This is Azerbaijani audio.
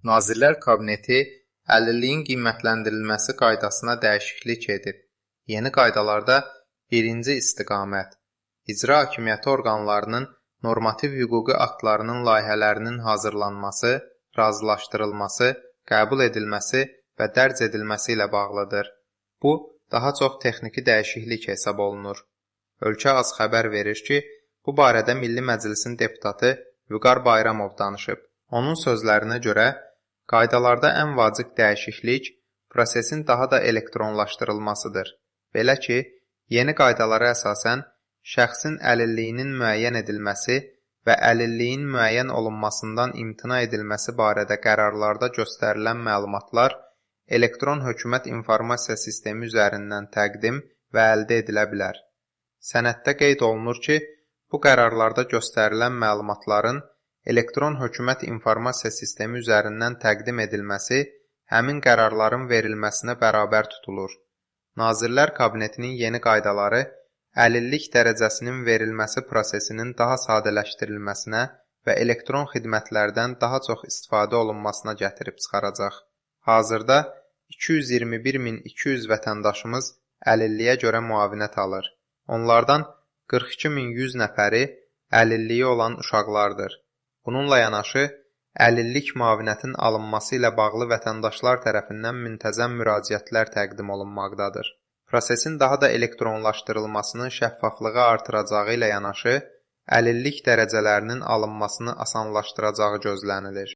Nazirlər Kabineti əlilliyin qiymətləndirilməsi qaydasına dəyişiklik edib. Yeni qaydalarda birinci istiqamət icra hakimiyyəti orqanlarının normativ hüquqi aktlarının layihələrinin hazırlanması, razılaşdırılması, qəbul edilməsi və dərc edilməsi ilə bağlıdır. Bu, daha çox texniki dəyişiklik hesab olunur. Ölkə az xəbər verir ki, bu barədə Milli Məclisin deputatı Vüqar Bayramov danışıb. Onun sözlərinə görə, qaydalarda ən vacib dəyişiklik prosesin daha da elektronlaşdırılmasıdır. Belə ki, yeni qaydalara əsasən şəxsin əlilliyinin müəyyən edilməsi və əlilliyin müəyyən olunmasından imtina edilməsi barədə qərarlarda göstərilən məlumatlar elektron hökumət informasiya sistemi üzərindən təqdim və əldə edilə bilər. Sənəddə qeyd olunur ki, bu qərarlarda göstərilən məlumatların elektron hökumət informasiya sistemi üzərindən təqdim edilməsi həmin qərarların verilməsinə bərabər tutulur. Nazirlər Kabinetinin yeni qaydaları əlillik dərəcəsinin verilməsi prosesinin daha sadələşdirilməsinə və elektron xidmətlərdən daha çox istifadə olunmasına gətirib çıxaracaq. Hazırda 221200 vətəndaşımız əlilliyə görə müavinət alır. Onlardan 42100 nəfəri əlilliyi olan uşaqlardır. Bununla yanaşı, əlillik müavinətin alınması ilə bağlı vətəndaşlar tərəfindən müntəzəm müraciətlər təqdim olunmaqdadır. Prosesin daha da elektronlaşdırılmasının şəffaflığı artıracağı ilə yanaşı, əlillik dərəcələrinin alınmasını asanlaşdıracağı gözlənilir.